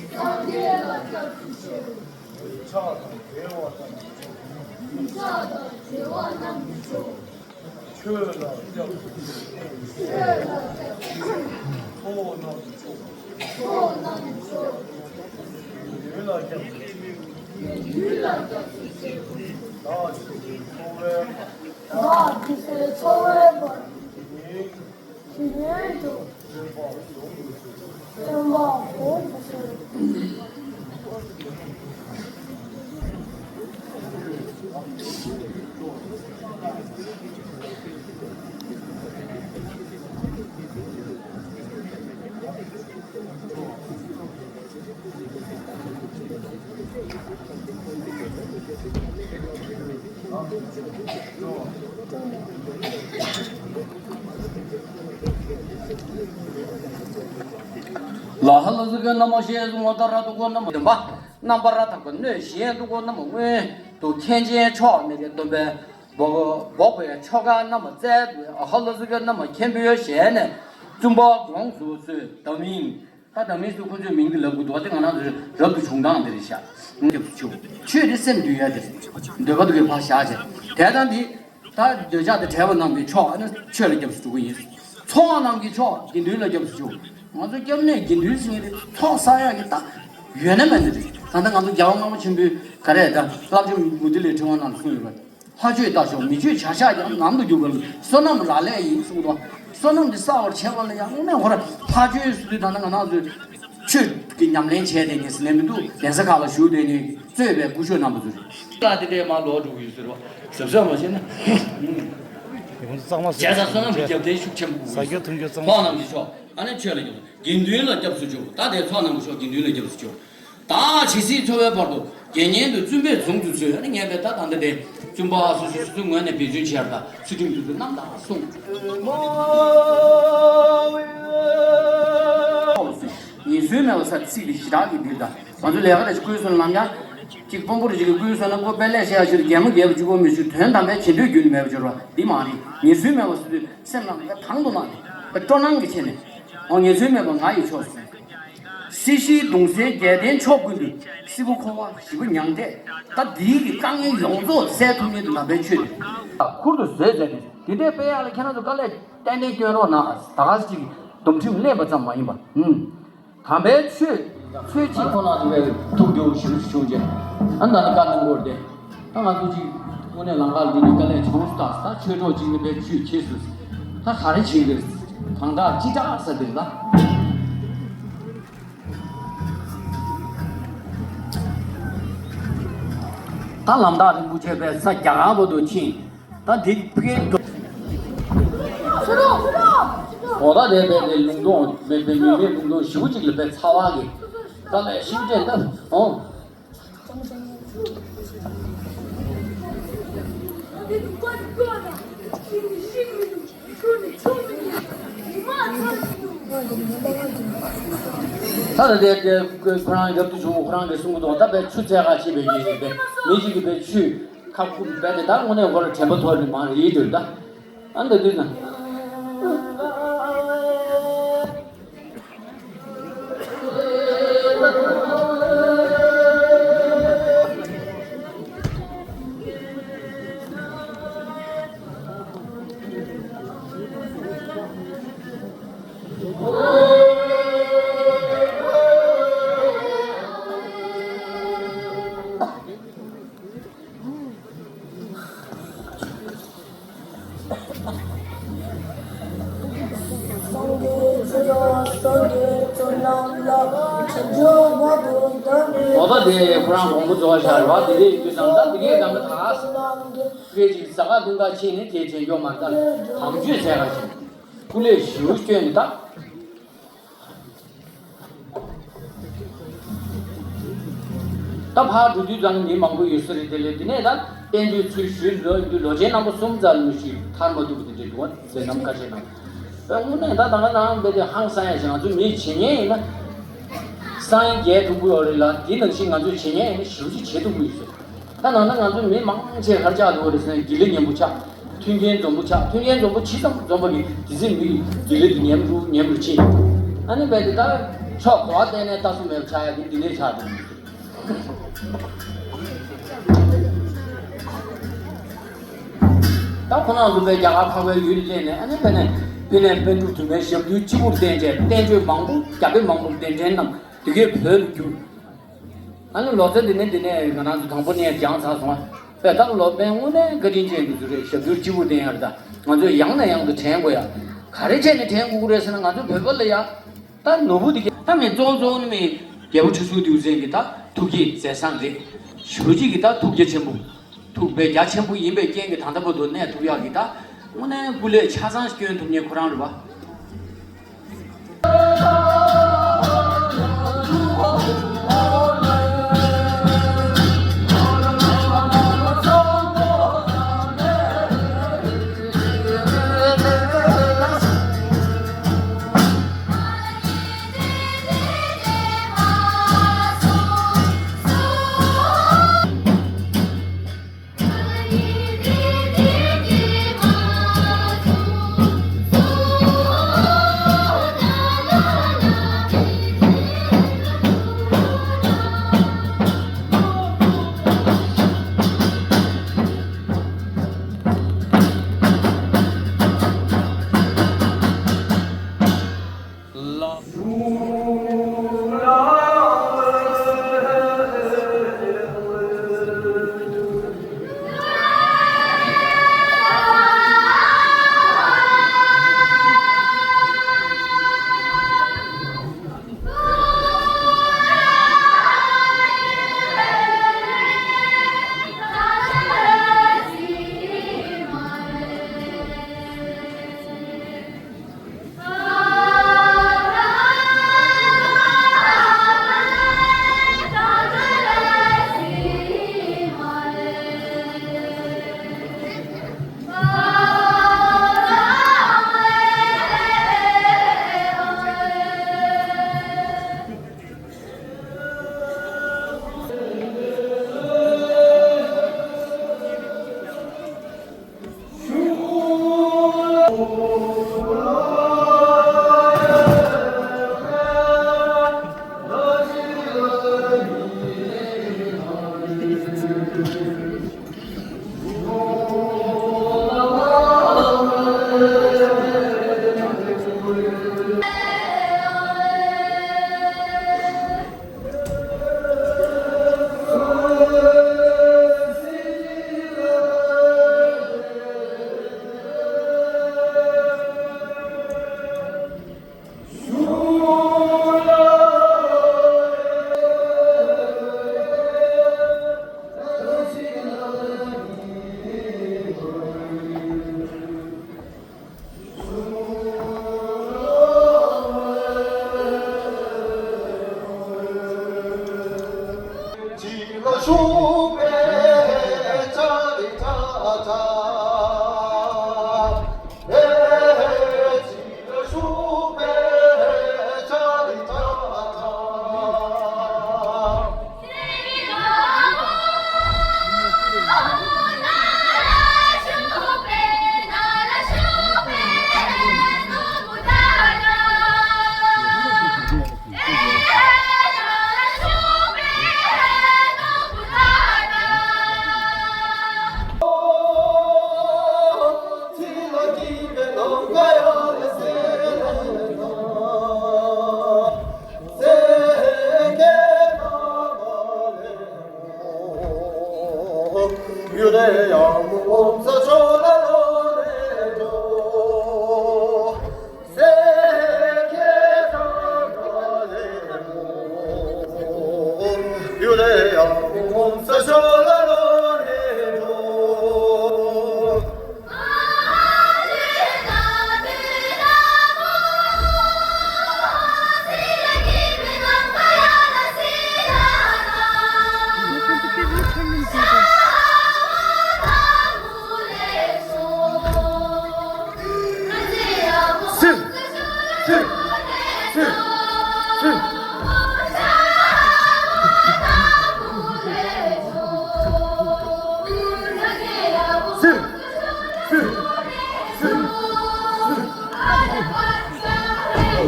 སངས་རྒྱས་ལ་སྐྱབས་སུ་མཆིའོ། འདོད་ཆགས་དང་བྲལ་བ་རྣམས་ཀྱི་མཆོག་འདོད་ཆགས་དང་བྲལ་བ་རྣམས་ཀྱི་མཆོག་ཆོས་ལ་སྐྱབས་སུ་མཆིའོ། ཆོས་ལ་སྐྱབས་སུ་མཆིའོ། ཚོགས་རྣམས་ཀྱི་མཆོག་ཚོགས་རྣམས་ཀྱི་མཆོག་དགེ་འདུན་ལ་སྐྱབས་སུ་མཆིའོ། དགེ་འདུན་ལ་སྐྱབས་སུ་མཆིའོ། བདག་འཇིག་རྟེན་འཚོ་བའི་བར། བདག་འཇིག་རྟེན་འཚོ་བའི་བར། དེ་ཉིད་དུ། དེ་ཉིད་དུ། སྟོན་པ་གོང་དུ་སོང་། ལ་ཧ་ལ་ཟི་ག་ན་མོ་ཤེས་སུ་ངོ་ལྟར་ར་དུ་གོ་ན་མོ་བདེན་པ། རྣམ་པར་ཐར་པ་གནོད་གཞན་དུ་གོ་ན་མོ་སྔོན་དུ་མཁན་ཆེན་མཆོག་མེད་པའི་སྟོན་པའི་འབོག་འབོག་པའི་ཆོ་ག་རྣམས་བཙལ་དུ་ཨ་ཧ་ལ་ཟི་ག་རྣམས་མཁན་པོའི་ཞལ་ནས་བཙུན་པ་དགོངས་སུ་གསོལ་དམ་ཡིན། ད་དམ་ཡིན་སུ་ཁོ་ཚོའི་མིང་འདི་ལབ་དགོས་འདུག་བ། དེ་ང་རང་ཚོའི་རབ་ཏུ་བྱུང་སྟངས་དེ་རེད་ཤག་སྐྱབས་སུ་མཆིའོ། ཆོས་དེ་སེམས་འདུལ་ཡ་དེ་རེད། འདོད་པ་འདུག་གི་ཕར་བཞག་བྱས་དེ་དང་དེ། ད་འདོད་ཆགས་དང་བྲལ་བ་རྣམས་ཀྱི་མཆོག་ཨ་ནི་ཆོས་ལ་སྐྱབས་སུ་འགྲོ་གི་ཡིན། ཚོགས་རྣམས་ཀྱི་མཆོག་དགེ་འདུན་ལ་སྐྱབས་སུ་མཆིའོ། ང་ཚོ་སྐྱབས་གནས་དགེ་འདུན་ཟེར་མཁན་དེ་ཚོགས་བསགས་ཡག་གི་ད་ཡོད་ན་མེད་ན་རེད། ད་ལྟ་ང་ཚོ་རྒྱལ་བ་ལྔ་པ་ཆེན་པོའི་ག་རེ་ད་བསླབ་བྱ་མུ་ཏིག་ལས་ཕྲེང་བ་ནང་གསུངས་ཡོད་པ། ལྷ་མཆོད་ལྟ་ཞོག་མི་མཆོད་བྱ་བཞག་ཀྱང་ནམ་དུ་འགྱུར་བ་ལ་བསོད་ནམས་རག་ལས་ཡིན་གསུངས་འདུག་བསོད་ནམས་དེ་བསགས་པར་བྱེད་པ་ལ་ཡང་དངོས་གནས་ཧོ་ར་ལྷ་མཆོད་ཟེར་དུས་ད་ལྟ་ང་རང་ཚོས་ཆོས་ཀྱི་ཉམས་ལེན་བྱས་ཏེ་ནི་ཟེར་ནས་མི་འདུག་གདན་ས་ཁག་ལ་བཞུགས་ཏེ་ནི་གཙོས་པའི་སྐུ་ཞབས་རྣམ་པ་ཚོ་རེད། ལ་དེ་འདྲའི་མ་ལོག་འགྲོ་གི་ཡོད་ཟེར་བ་གཟབ་གཟབ་མ་བྱས་ན། ཡོངས་སུ་གཙང་མ་བྱས་ཙང་བསོད་ནམས་ཀྱི་རྒྱབ་རྟེན་ཤུགས་ཆེན་པོ་དགོས། ས་རྒྱུ་འཐུང་རྒྱུ་གཙང་མ་ཚོགས་རྣམས་ཀྱི་མཆོག་ཨ་ནི་ཆོས་ལ་སྐྱབས་སུ་དགེ་འདུན་ལ་སྐྱབས་སུ་མཆིའོ། ད་དེ་ཚོགས་རྣམས་ཀྱི་མཆོག་དགེ་འདུན་ལ་སྐྱབས་སུ་མཆིའོ། བདག་ཇི་སྲིད་འཚོ་བའི་བར་དུ། དགེ་བསྙེན་དུ་བཙུན་པས་བཟུང་དུ་ཚུད། ཨ་ནི་ངས་པའི་ད་ད་འདི་དེ་བཙུན་པ་སོ་སོ་སོ་སོའི་ངོས་ནས་འབད་བརྩོན་བྱས་པ་དང་ཚུལ་ཁྲིམས་སྒྲུབ་པའི་རྣམ་དག་གསུངས། ངེས་བཟོད་མེད་པ་ཟེར་ཚིག་འདི་ཞེ་དྲག་གི་འདིར་དང་། ང་ཚོ་ལས་ཀ་རེ་ཞིག་བསྐུལ་སོང་ལམ་ཡང་གཅིག་དཔོན་པོ་རེ་ཞིག་གིས་བསྐུལ་སོང་ན་ཁོ་དཔེ་ལས་བཤད་ཡ་ཞིག་རྒྱལ་མོ་རྒྱལ་པོ་གཅིག་པོ་མི་ཞུ་དོན་དམ་པའི་བྱེད་འདོད་རྒྱུན་མེད་པ་འབྱོར་བ་འདི་མ་རེད། ངེས་བཟོད་མེད་པ་ཟེར་དུས་སེམས་ནང་ལ་དང་དུ་མ་རེད། སྤྲོ་སྣང་གི་ཆེད་ནས་འོ་ངེས་བཟོད་མེད་པ་ང་ཡི་ཕྱོགས་སུ། སྲིད་ཞིའི་གདུང་སེལ་རྒྱལ་བསྟན་ཕྱོགས་ཀུན་ཏུ། སྲིད་པ་འཁོར་བ་ཞི་བ་མྱང་འདས། ད་འདིའི་གི་དཀའ་ངལ་ཡོངས་རྫོགས་སེལ་ཐུབ་མཁན་དུ་ལམ་པའི་ཆོས་དེ་ཁུར་དུ་བཟོས་མཛད་ནས་དེ་འདྲའི་དཔེ་ཡག་ལ་ཁྱེད་རང་ཚོ་དཀའ་ལས་ཏན་ཏན་སྐྱོན་རོགས་གནང་། ད་ག་ཅིག་སྡོམ་ཁྲིམས་བརླག་པ་ཙམ་མ་ཡིན་པ། ཨུམ། དམ་པའི་ཆོས་ཆོས་ཅིག་ཁོ་ན་དུ་བའི་ཐུགས་རྒྱུ་ཞུ་ཞུ་རྒྱུ། ཨ་ན་ནི་བཀའ་གནང་དགོས་ཏེ། ད་ང་ཚོ་ཅིག་དངོས་གནས་ལམ་ཁ་འདི་ནི་དཀའ་ལས་བྱུང་སྟ་ད་ཆོས་གྲོགས་ཅིག་ནི་བའི་ཆོས་བྱེད་སུ། ད་ག་རེ་བྱེད་དགོས། གང་དག་ཅི་དྲག་ས་དེ་ལ། ད་ལམ་ཐག་རིང་པོ་བྱས་པའི་ས་རྒྱ་གར་བར་དུ་ཕྱིན། ད་འདི་ཕི་གའི་འགྲོ། འོ་ད་དེ་བས་དེ་ལུང་སྟོང་མེད་པའི་ཉི་མའི་ལུང་སྟོང་ཞེ་པོ་ཅིག་ལ་བས་ཚ་བ་གི། ད་ལས་ཤིང་ཏྲེ་ད་འོང་། ད་ད་དེ་དེ་ཁོ་རང་རྒྱབ་ཏུ་བྱུང་ཁོ་རང་གིས་གསུང་གི་འདུག་ད་བས་ཆུ་ཚད་ཁ་ཕྱེ་བའི་ཉིན་རེད་དེ་མི་གཅིག་གིས་བས་ཆུ། ཁ་ཁུ་བས་དེ་ད་དངོས་གནས་ཁོ་ར་དྲན་པ་ཐོར་ནི་མ་རེད་ཡིད་འདོད་ད། ཨ་འདི་དུས་ན། འོ་ད་དེ་ཁོ་རང་དགོངས་པ་རྫོགས་བཞག་རེད་བ། དེ་རེད་དུས་ཙམ་ད་དེ་གའི་གདམས་པ་ད་སྐད་ཅིག་ཟ་ཁ་བདུན་ཁ་ཕྱིན་ནས་དེ་བྱེད་མགྱོགས་མ་ད་དམ་ཆོས་ཟས་ཁ་ཕྱིན་སྐུ་ལས་ཞུ་སྐྱོན་ནི་ད། ད་ཕར་འགྲོ་དུས་ཙམ་མི་མང་པོ་ཡོད་ས་རེད། དེ་ལས་དེ་ནས་ད་བསྟན་བཅོས་ཚུལ་ཞུས་ལོ་ཡིན་དུས་ལོ་ཆེན་རྣམ་པ་གསུམ་ཙམ་ལ་ཞིག་ཐར་མ་ཐུབ་པ་དེ་འདྲ་འདུག་བ། ཟེར་ནམ་ཁ་ཤས་ནང་། ཨ་དངོས་གནས་ད་ད་ག་ནང་བས་དེ་ཧང་སང་ཡ་ཞིག་ང་ཚོ་མི་བྱེད་མཁན་ཡིན་ན། སངས་རྒྱས་ཐུབ་ཀྱི་ཡོད་རེད་ལ་དེ་ནང་བཞིན་ང་ཚོ་བྱེད་མཁན་ཡིན་ན་ཞེ་པོ་ཅིག་བྱེད་ཐུབ་ཀྱི་ཡོད་ཟེར། ད་ནང་ན་ང་ཚོ་མི་མང་ཆེ་གར་ཆགས་འདུག་རེད་ཟེར་ན་དགེ་ལེགས་ཉམས་པོ་ཆགས། མཐུན་རྐྱེན་འཛོམས་པོ་ཆགས། མཐུན་རྐྱེན་འཛོམས་པོ་ཇི་ཙམ་འཛོམས་པ་གི་དེ་ཚེ་མི་གི་དགེ་ལེགས་དེ་ཉམས་རུ་ཉམས་རུ་ཕྱིན། ཨ་ནི་བས་དེ་ལྟར་ཕྱོགས་གོ་བ་གཏན་ནས་ལྟ་སུ་མེད་པ་ཆགས་ཡ་དེ་འདི་ནས་ཆགས་འདུག་ད་ཁོ་རང་ཚོ་བས་རྒྱ་གར་འཕགས་པའི་ཡུལ་སླེབས་ནས་ཨ་ནི་བས་ནས་ཕི་ནས་པཎ་གྲུབ་དུ་མའི་ཞབས་རྡུལ་སྤྱི་བོར་བསྟན་བྱས་བསྟན་བཅོས་མང་པོ་རྒྱ་དཔེ་མང་པོ་གདན་འདྲེན་གནང་། དེ་གའི་བོད་ལ་བསྒྱུར། ཨ་ནི་ལོ་ཙཱ་འདི་ནས་འདི་ནས་ང་རང་ཚོ་དང་པོ་ནས་སྦྱངས་ཚར་སོང་ཨ། པས་ད་ལོ་པཎ་དངོས་གནས་བཀའ་དྲིན་ཅན་གྱི་ཚུལ་རེད། ཞབས་རྡུལ་སྤྱི་བོ་བསྟན་ཡ་རེད། ད་ང་ཚོས་ཡང་ནས་ཡང་དུ་དྲན་དགོས་ཡ། ག་རེ་བྱས་ནས་དྲན་དགོས་ཀྱི་རེད་ཟེར་ན་ང་ཚོ་བོད་པ་ལ་ཡ། ད་ནོར་བུ་འདི་ག་ད་ངས་གཙོ་བོ་གཙོ་བོ་ནི་མི་རྒྱལ་པོ་ཁྲི་ཟུར་ལྡེའུ་བཙན་གྱི་ད་ཐུགས་བསྐྱེད་མཛད་བཟང་རེད། ཞབས་རྗེས་ཀྱི་ད་ཐུགས་རྗེ་ཆེན་པོ། ཐུགས་དཔལ་རྒྱ་ཆེན་པོ་ཡིན་པའི་རྐྱེན་གྱིས་ད་ལྟ་བར་དུ་གནས་ཐུབ་ཡག་གི་ད་དངོས་གནས་སྐུ་ལས་ཆ་ཚང་སྐྱོན་ཐུབ་མཁན་ཁོ་རང་རེད་བ།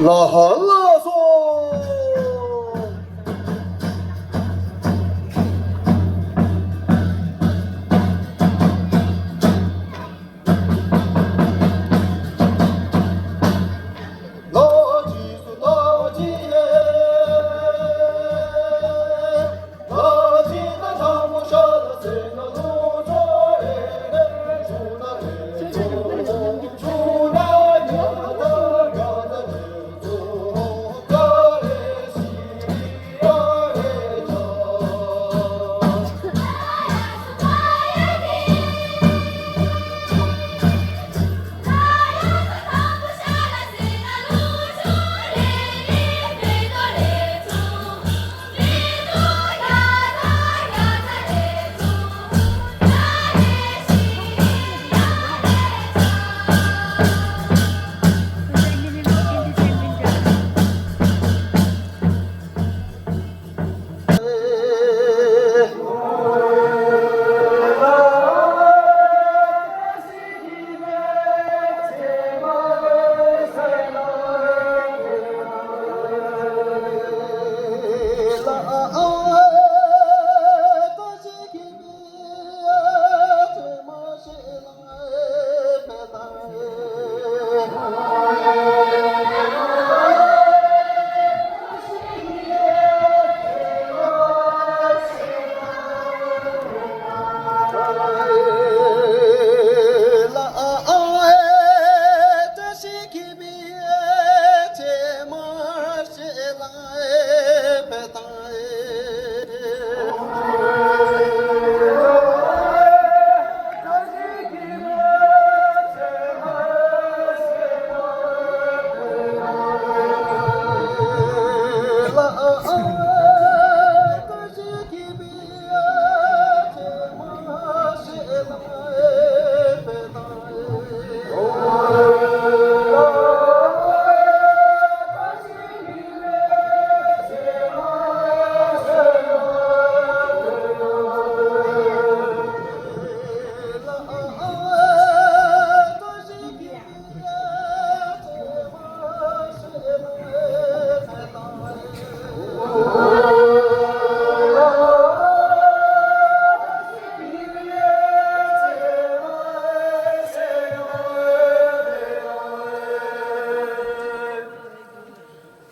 ལ་ཧ་ལ་སོ།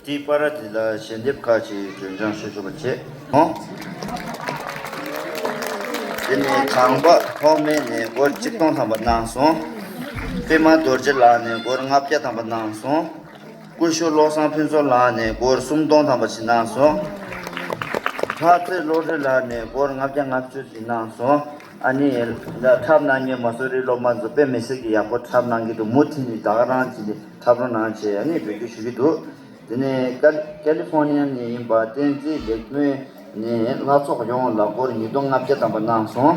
དེའི་བར་དེ་ལ་ཞལ་འདེབས་ཁག་ཅིག་སྒྲོན་སྦྱང་ཞུ་ཆོག་པ་བྱེད། ཨོ། དེ་ནས་གངས་འབག་ཐོགས་མེད་ནས་སྒོར་གཅིག་སྟོང་ཐམ་པ་གནང་སོང་། པད་མ་རྡོ་རྗེ་ལགས་ནས་སྒོར་ལྔ་བརྒྱ་ཐམ་པ་གནང་སོང་། ཀུ་ཤུ་བློ་བཟང་ཕུན་ཚོགས་ལགས་ནས་སྒོར་སུམ་སྟོང་ཐམ་པ་ཞིག་གནང་སོང་། ལྷ་རྩེ་བློ་གྲོས་ལགས་ནས་སྒོར་ལྔ་བརྒྱ་ལྔ་བཅུ་ཞིག་གནང་སོང་། ཨ་ནི་ད་འཁྲབ་གནང་མཁན་མ་སུ་རི་སློབ་མ་ཚོ་དཔེ་མི་སྲིད་ཀྱི་ཡག་པོ་འཁྲབ་གནང་གི་འདུག་མུ་མཐུད་ནས་ད་ག་རང་བྱས་ནས་འཁྲབ་རོགས་གནང་བྱས་ཨ་ནི་འབོད་སྐུལ་ཞུ་གི་འདུག་དེ་ནས་ཀ་ཀ་ལི་ཧྥོ་ནི་ཡ་ནས་ཡིན་པ་བསྟན་འཛིན་ལེགས་སྨོན། ནས་ལྷ་ཚོགས་ཡོངས་ལ་སྒོར་ཉིས་སྟོང་ལྔ་བརྒྱ་ཐམ་པ་གནང་སོང་།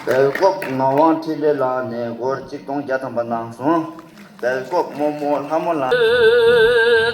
སྦེལ་ཀོབ་ངག་དབང་འཕྲིན་ལས་ལགས་ནས་སྒོར་གཅིག་སྟོང་བརྒྱ་ཐམ་པ་གནང་སོང་། སྦེལ་ཀོབ་རྨོ་མོ་ལྷ་མོ་ལགས།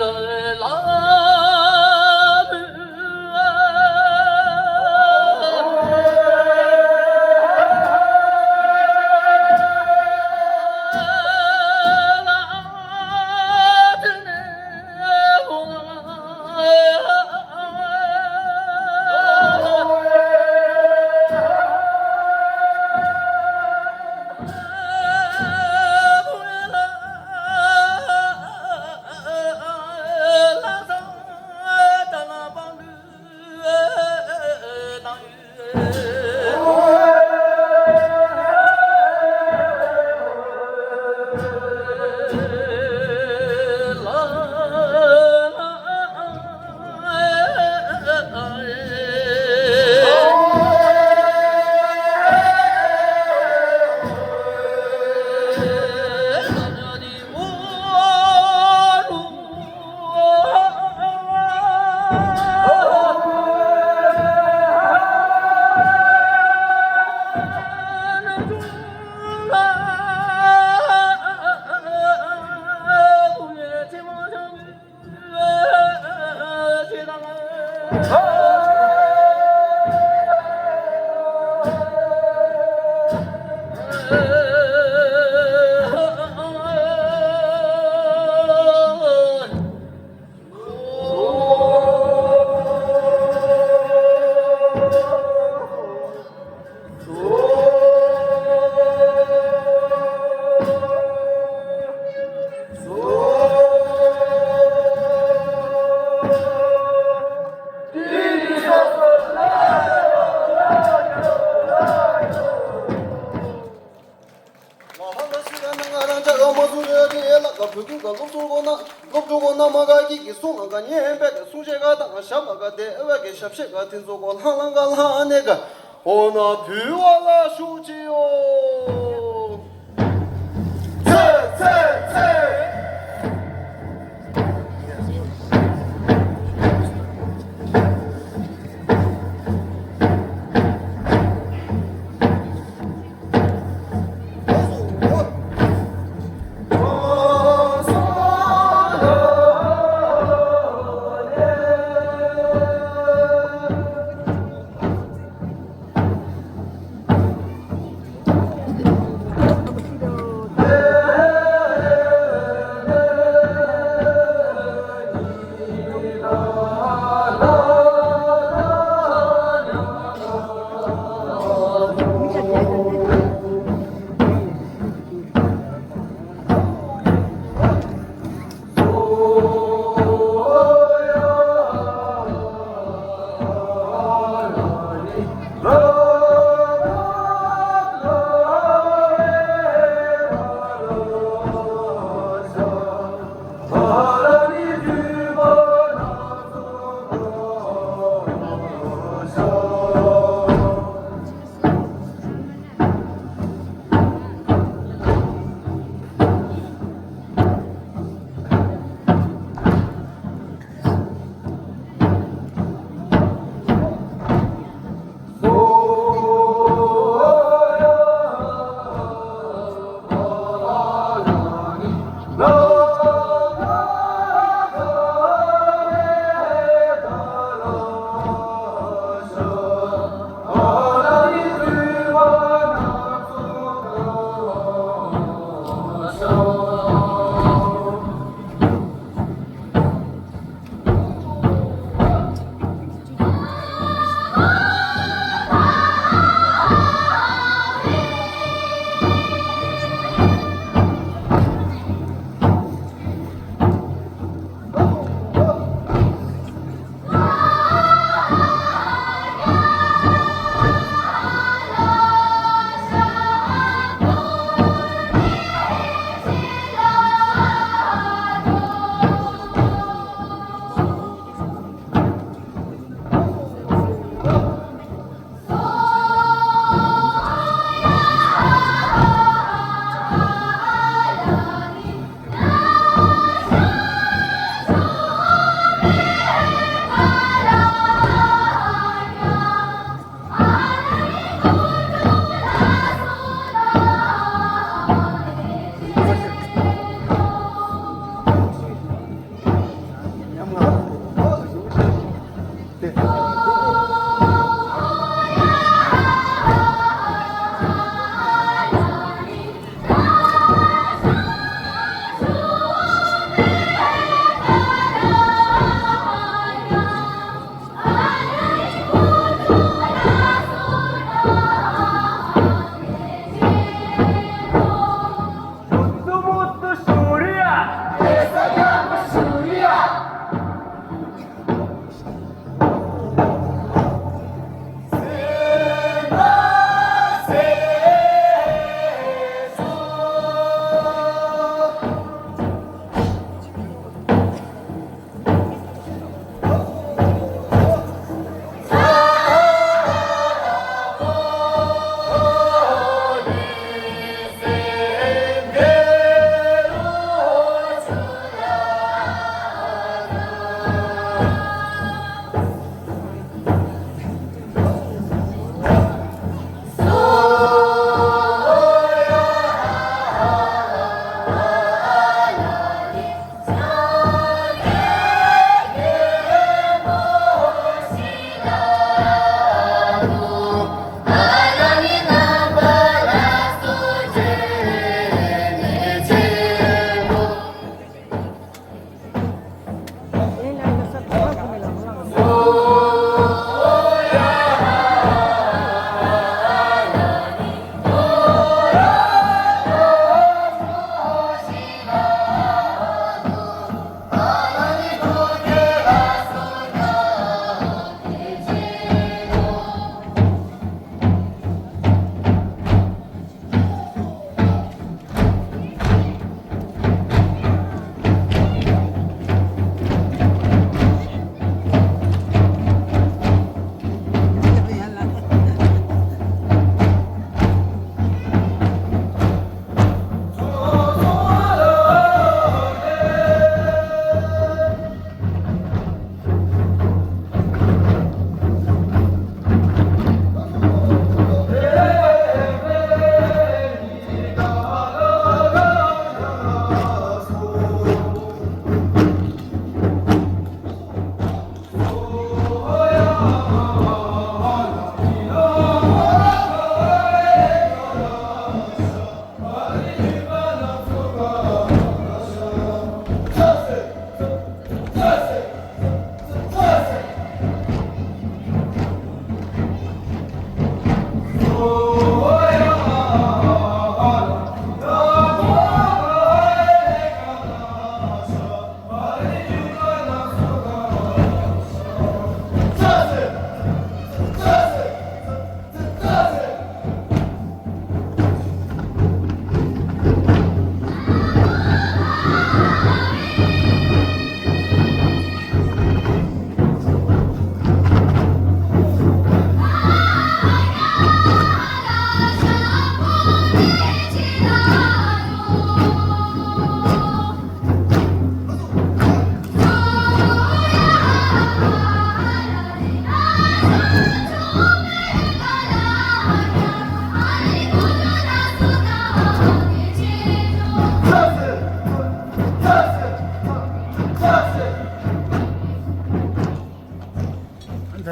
ང་ཧ་ལ་སི་ར་ན་ང་རང་ཅག་ག་མ་སུ་རེ་རེ་ལ་ག་བོད་ཁུལ་ག་སློབ་ཟུར་གོ་ན་སློབ་ཕྲུག་གོ་ན་མ་ག་གི་གི་སུང་ལ་ག་ཉན་པའི་ག་སུང་བཤད་ག་དང་ཞབས་ལ་ག་དེ་ཨེ་བ་གི་ཞབས་བཤད་ག་དེ་ཚོ་གོ་ལྷང་ལྷང་ག་ལྷང་ནས་ག་འོ་ན་བུ་བ་ལ་ཤུགས་ཆེ་ཡོ། ཚེ་ཚེ་ཚེ།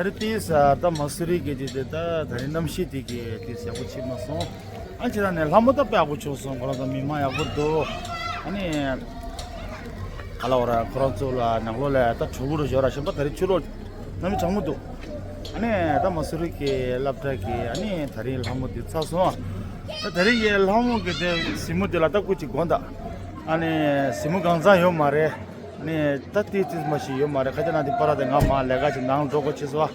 ད་རེས་ཏིས་ད་མ་སུ་རི་གི་དེ་དེ་ད་ད་རེས་གནམ་གཤིས་དེ་གི་ཏིས་ཡག་པོ་བྱེད་མ་སོང་། ཨ་ཅི་ད་ནས་ལྷ་མོ་ད་དཔེ་ཡག་པོ་བྱུང་སོང་། ཁོ་རང་ཚོ་མི་མང་ཡག་པོ་འདུག་ཨ་ནི་ག་ལ་བ་ར་ཁོ་རང་ཚོ་ལ་ནང་ལོགས་ལ་ད་གྲོགས་པོ་རུ་ཞོར་ར་ཞིམ་པ་ད་རེས་ཆུ་རོ་གནམ་གྲང་མོ་འདུག་ཨ་ནི་ད་མ་སུ་རི་གི་སློབ་གྲྭ་གི་ཨ་ནི་ད་རེས་ལྷ་མོ་དེ་ཚར་སོང་། ད་ད་རེས་ཀྱི་ལྷ་མོ་གི་དེ་གཟིགས་མོ་དེ་ལ་ད་སྐུ་གཅིག་དགོངས་དག་ཨ་ནི་གཟིགས་མོ་གང་ཚང་ཡོད་མ་རེད། ནས་ད་ཏིས་ཏིས་མ་ཞིག་ཡོད་མ་རེད། ཁ་ཅིག་ནང་དེ་པ་ར་དེ་ང་མ་ལས་ཀ་ཅིག་ནང་འགྲོ་དགོས་ཆེ་སོ།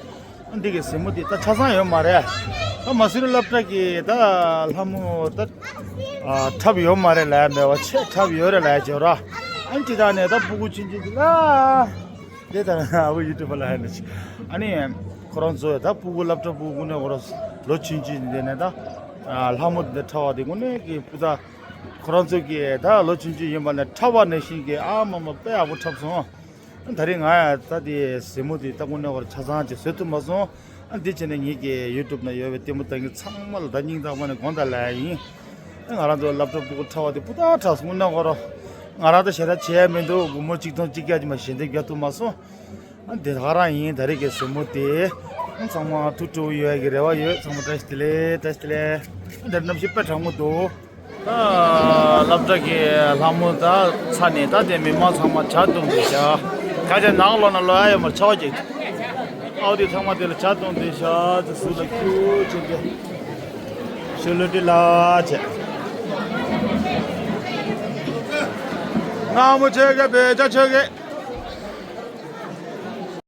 འདི་གི་གཟིགས་མོ་དེ་ད་ཆ་ཚང་ཡོད་མ་རེད། ད་མ་སུ་རི་སློབ་གྲྭ་གི་ད་ལྷ་མོ་ད་ཨ་འཁྲབ་ཡོད་མ་རེད་ལབ་ཡ་མེད་པ་ཆེ་འཁྲབ་ཡོད་རེད་ལབ་ཡ་བྱོས་ར། ཨ་ནི་ཅི་ད་ནས་ད་ཕྲུ་གུ་ཆུང་ཆུང་ཅིག་ལ་དེ་ད་ཨ་བུ་ཡུ་ཊུབ་པ་ལ་ཧ་ནི་ཅི་ཨ་ནི་ཁོ་རང་ཚོ་ད་ཕྲུ་གུ་སློབ་གྲྭ་ཕྲུ་གུ་ནས་ཁོ་རང་ལོ་ཆུང་ཆུང་དེ་ནས་ད་ལྷ་མོ་དེ་འཁྲབ་པ་དེ་དངོས་གནས་ཀྱི་སྤུ་ད། ཁོ་རང་ཚོ་གིས་ད་ལོ་ཆུང་ཆུང་ཡིན་པ་ནས་འཁྲབ་པ་ནང་བཞིན་གྱི་ཨ་མ་མ་དཔེ་ཡག་པོ་འཁྲབ་སོང་། ད་རེས་ང་ཡང་ད་དེ་གཟིགས་མོ་དེ་ལྟ་སྐུ་ནས་བར་ཆ་ཚང་ཅིག་བཟོ་ཐུབ་མ་སོང་། ཨ་འདི་བྱས་ནས་ངེད་ཀྱི་ཡུ་ཊུབ་ན་ཡོད་པའི་ལྟད་མོ་ལྟ་མཁན་ཚང་མ་ལ་ད་སྙིང་ཐག་པ་ནས་དགོངས་དག་ལབ་ཡ་ཡིན། ཨ་ང་རང་ཚོ་སློབ་གྲྭ་ཕྲུ་གུ་འཁྲབ་པ་དེ་སྤུ་དག་འཁྲབ་སོང་སྐུ་ནས་བར། ང་རང་ད་ཞེ་དྲག་བྱས་ཡ་མི་འདུག་སྒོར་མོ་གཅིག་སྟོང་གཅིག་བརྒྱ་ཅིག་མ་གཞན་དེ་བརྒྱབ་ཐུབ་མ་སོང་། ཨ་འདི་ག་རང་ཡིན། ད་རེས་ཀྱི་གཟིགས་མོ་དེ་ཨ་ཚང་མ་ཐུགས་སྤྲོ་བོ་ཡོད་ཡ་གི་རེ་བ་ཡོད། ཚང་མ་བཀྲ་ཤིས་བདེ་ལེགས། བཀྲ་ཤིས་བདེ་ལེགས། ཨ་འདིར་གནམ་གཤིས་དཔེ་གྲང་མོ་འདུག་ད་སློབ་གྲྭ་གི་ལྷ་མོ་ད་ཚར་ནས་ད་དེ་མི་མང་ཚང་མ་ཇ་བཏུང་དུས་ཤག་ཁ་ཅིག་ནང་ལོགས་ན་ལོག་ཡ་ཡོད་མ་རེད། ཆར་པ་རྒྱག་ཨའོ་དེ་ཚང་མ་དེ་ལ་ཇ་བཏུང་དུས་ཤག་ཅིག་ཟུར་ལ་ཁྱུ་ཅིག་གི་ཤོ་ལོ་ཏི་ལ་བྱས། ནག་མོ་ཆོས་རྒྱལ་བོད་ཇ་ཆོས་རྒྱལ།